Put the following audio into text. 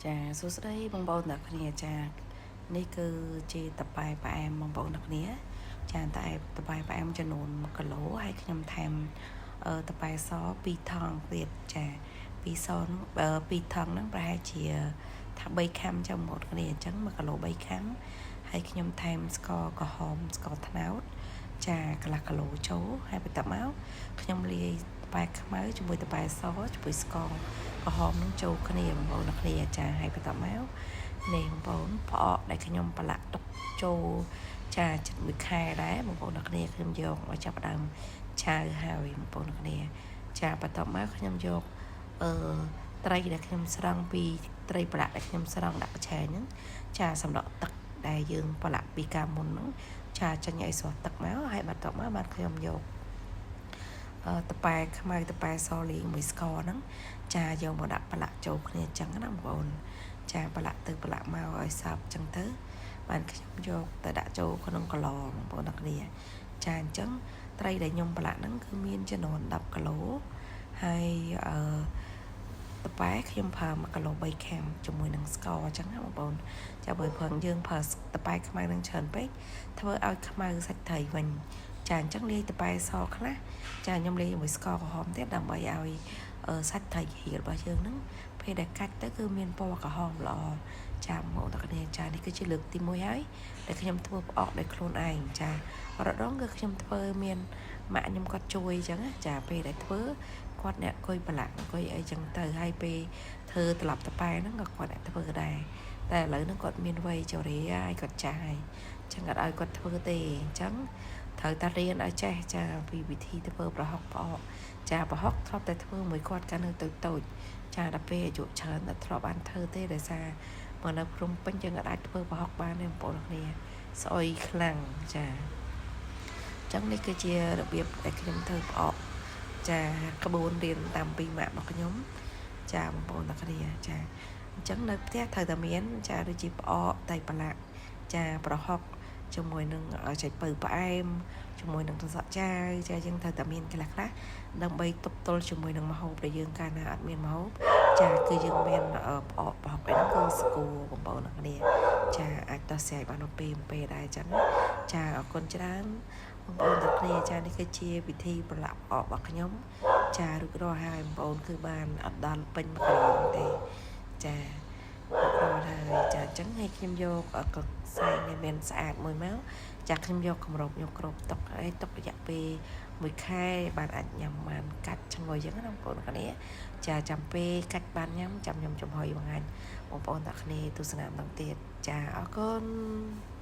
ចាសួស្តីបងប្អូនទាំងគ្នាចានេះគឺជាតប៉ែផ្អែមបងប្អូនទាំងគ្នាចាតែតប៉ែផ្អែមចំនួន1គីឡូហើយខ្ញុំថែមតប៉ែស2ថង់ទៀតចា2សនោះ2ថង់ហ្នឹងប្រហែលជាថា3ខាំចាំបងប្អូនគ្នាអញ្ចឹង1គីឡូ3ខាំហើយខ្ញុំថែមស្ករក្រហមស្ករត្នោតចាកន្លះគីឡូចូលហើយបន្ទាប់មកខ្ញុំលាយតប៉ែខ្មៅជាមួយតប៉ែសជាមួយស្ករក្រហមនឹងចូលគ្នាបងប្អូនគ្នាចាហើយបន្ទាប់មកនេះបងប្អូនផ្អកដែលខ្ញុំប្រឡាក់ទុកចូលចាចិត្តមួយខែដែរបងប្អូនគ្នាខ្ញុំយកមកចាប់ដើមឆាវហើយបងប្អូនគ្នាចាបន្ទាប់មកខ្ញុំយកអឺត្រីដែលខ្ញុំស្រង់ពីត្រីប្រឡាក់ដែលខ្ញុំស្រង់ដាក់ឆែហ្នឹងចាសម្រាប់ទឹកដែលយើងប្រឡាក់ពីកាលមុនហ្នឹងចាចាញ់ឲ្យស្រស់ទឹកមកហើយបន្ទាប់មកបានខ្ញុំយកតប៉ែខ្មៅតប៉ែសលីងមួយស្ករហ្នឹងចាយកមកដាក់ប្រឡាក់ចូលគ្នាអញ្ចឹងណាបងប្អូនចាប្រឡាក់ទៅប្រឡាក់មកឲ្យសព្វអញ្ចឹងទៅបានខ្ញុំយកទៅដាក់ចូលក្នុងកឡបងប្អូនទាំងគ្នាចាអញ្ចឹងត្រីដែលខ្ញុំប្រឡាក់ហ្នឹងគឺមានចំនួន10គីឡូហើយអឺតប៉ែខ្ញុំប្រើ1គីឡូ3ខាំជាមួយនឹងស្ករអញ្ចឹងណាបងប្អូនចាបើព្រឹងយើងប្រើតប៉ែខ្មៅនឹងច្រើនពេកធ្វើឲ្យខ្មៅសាច់ត្រីវិញចាអញ្ចឹងលាយតប៉ែសខ្លះចាខ្ញុំលាយជាមួយស្ករក្រហមទៀតដើម្បីឲ្យសាច់ត្រីរៀលរបស់យើងហ្នឹងពេលដែលកាច់ទៅគឺមានពណ៌ក្រហមល្អចាមកដល់គ្នាចានេះគឺជាលើកទី1ហើយដែលខ្ញុំធ្វើផ្អកដោយខ្លួនឯងចារដងគឺខ្ញុំធ្វើមានម៉ាក់ខ្ញុំគាត់ជួយអញ្ចឹងចាពេលដែលធ្វើគាត់អ្នកអង្គុយប្រឡាក់អង្គុយអីចឹងទៅហើយពេលធ្វើត្រឡប់តប៉ែហ្នឹងក៏គាត់អ្នកធ្វើដែរតែឥឡូវហ្នឹងគាត់មានវ័យជរាហើយគាត់ចាស់ហើយចឹងអត់ឲ្យគាត់ធ្វើទេអញ្ចឹងត្រូវតែរៀនឲ្យចេះចាពីវិធីធ្វើប្រហុកផ្អកចាប្រហុកធ្លាប់តែធ្វើមួយគាត់កាលនៅតូចតូចចាដល់ពេលអាយុច្រើនតែធ្លាប់បានធ្វើទេដោយសារមកនៅភ្នំពេញយើងអាចធ្វើប្រហុកបានទេបងប្អូនគ្នាស្អុយខ្លាំងចាចឹងនេះគឺជារបៀបដែលខ្ញុំធ្វើផ្អកចាក្បួនរៀនតាមពីម៉ាក់របស់ខ្ញុំចាបងប្អូនទាំងគ្នាចាអញ្ចឹងនៅផ្ទះត្រូវតែមានចាដូចជាផ្អកតៃប្រឡាក់ចាប្រហុកជាមួយនឹងចៃពៅផ្អែមជាមួយនឹងទឹកសក់ចាវចាយើងត្រូវតែមានខ្លះខ្លះដើម្បីទប់ទល់ជាមួយនឹងម្ហូបដែលយើងកាលណាអត់មានម្ហូបចាគឺយើងមានផ្អកប្រហុកអីហ្នឹងគឺស្គូបងប្អូនទាំងគ្នាចាអាចដោះស្រាយបាននៅពេលពេលដែរអញ្ចឹងចាអរគុណច្រើនបងប្អូនទាំងគ្នាចានេះគឺជាវិធីប្រឡាក់ផ្អករបស់ខ្ញុំចារួចរាល់ហើយបងប្អូនគឺបានអត់ដល់ពេញ1គីឡូទេចារួចរាល់ហើយចាអញ្ចឹងឲ្យខ្ញុំយកកសែងដែលមានស្អាតមួយមកចាខ្ញុំយកគម្របយកគ្របទុកហើយទុករយៈពេល1ខែបានអាចញ៉ាំបានកាច់ឈ្ងុយអញ្ចឹងណាបងប្អូនគ្នាចាចាំពេលកាច់បានញ៉ាំចាំខ្ញុំចំហុយបង្ហាញបងប្អូនទាំងគ្នាទស្សនាម្ដងទៀតចាអរគុណ។